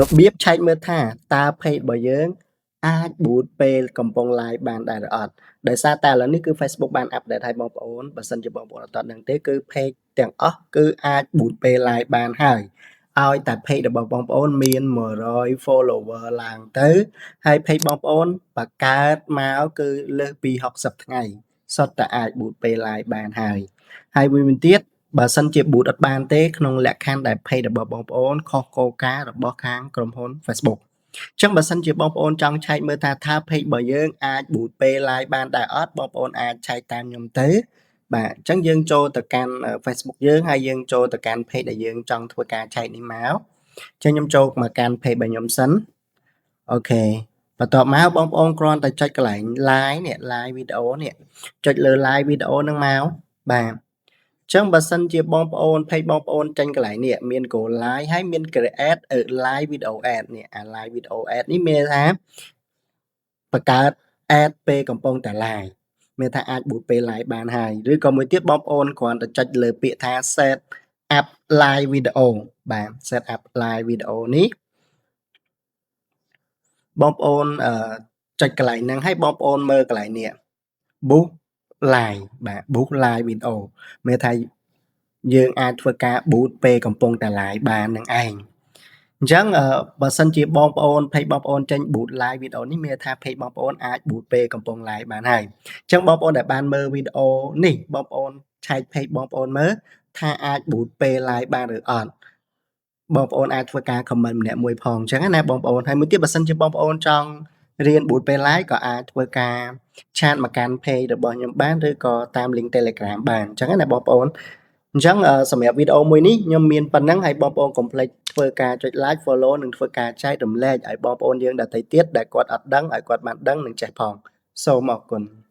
របៀបឆែកមើលថាតើ page របស់យើងអាច boost ពេលកំពុង live បានដែរឬអត់ដោយសារតែឥឡូវនេះគឺ Facebook បាន update ឲ្យបងប្អូនបើសិនជាបងប្អូនអត់ដឹងទេគឺ page ទាំងអស់គឺអាច boost ពេល live បានហើយឲ្យតែ page របស់បងប្អូនមាន100 follower ឡើងទៅហើយ page បងប្អូនបង្កើតមកគឺលើសពី60ថ្ងៃសុទ្ធតែអាច boost ពេល live បានហើយហើយមួយវិញទៀតបើសិនជា boost អត់បានទេក្នុងលក្ខខណ្ឌដែល page របស់បងប្អូនខុសគោលការណ៍របស់ខាងក្រុមហ៊ុន Facebook អញ្ចឹងបើសិនជាបងប្អូនចង់ឆែកមើលថាថា page របស់យើងអាច boost ពេល live បានដែរអត់បងប្អូនអាចឆែកតាមខ្ញុំទៅបាទអញ្ចឹងយើងចូលទៅកាន់ Facebook យើងហើយយើងចូលទៅកាន់ page ដែលយើងចង់ធ្វើការឆែកនេះមកអញ្ចឹងខ្ញុំចូលមកកាន់ page របស់ខ្ញុំសិន OK បន្ទាប់មកបងប្អូនគ្រាន់តែចុចកន្លែង live នេះ live video នេះចុចលើ live video ហ្នឹងមកបាទចឹងបើសិនជាបងប្អូន page បងប្អូនចេញកន្លែងនេះមាន go live ហើយមាន create a live video ad នេះអា live video ad នេះមានថាបង្កើត ad ពេលកំពុងតែ live មានថាអាច boost ពេល live បានហើយឬក៏មួយទៀតបងប្អូនគ្រាន់តែចុចលើពាក្យថា set up live video បាទ set up live video នេះបងប្អូនអឺចុចកន្លែងហ្នឹងហើយបងប្អូនមើលកន្លែងនេះ boost live បាទ boost live video មានថាយើងអាចធ្វើការ boost ពេលកំពុងតែ live បាននឹងឯងអញ្ចឹងបើសិនជាបងប្អូន page បងប្អូនចេញ boost live video នេះមានថា page បងប្អូនអាច boost ពេលកំពុង live បានហើយអញ្ចឹងបងប្អូនដែលបានមើលវីដេអូនេះបងប្អូនឆែក page បងប្អូនមើលថាអាច boost ពេល live បានឬអត់បងប្អូនអាចធ្វើការ comment ម្នាក់មួយផងអញ្ចឹងណាបងប្អូនហើយមួយទៀតបើសិនជាបងប្អូនចង់រៀន boost ពេល live ក៏អាចធ្វើការ chat មកកាន់ page របស់ខ្ញុំបានឬក៏តាម link Telegram បានអញ្ចឹងណាបងប្អូនអញ្ចឹងសម្រាប់វីដេអូមួយនេះខ្ញុំមានប៉ុណ្ណឹងហើយបងប្អូនកុំភ្លេចធ្វើការចុច like follow និងធ្វើការចែករំលែកឲ្យបងប្អូនយើងដទៃទៀតដែលគាត់អត់ដឹងឲ្យគាត់បានដឹងនិងចេះផងសូមអរគុណ។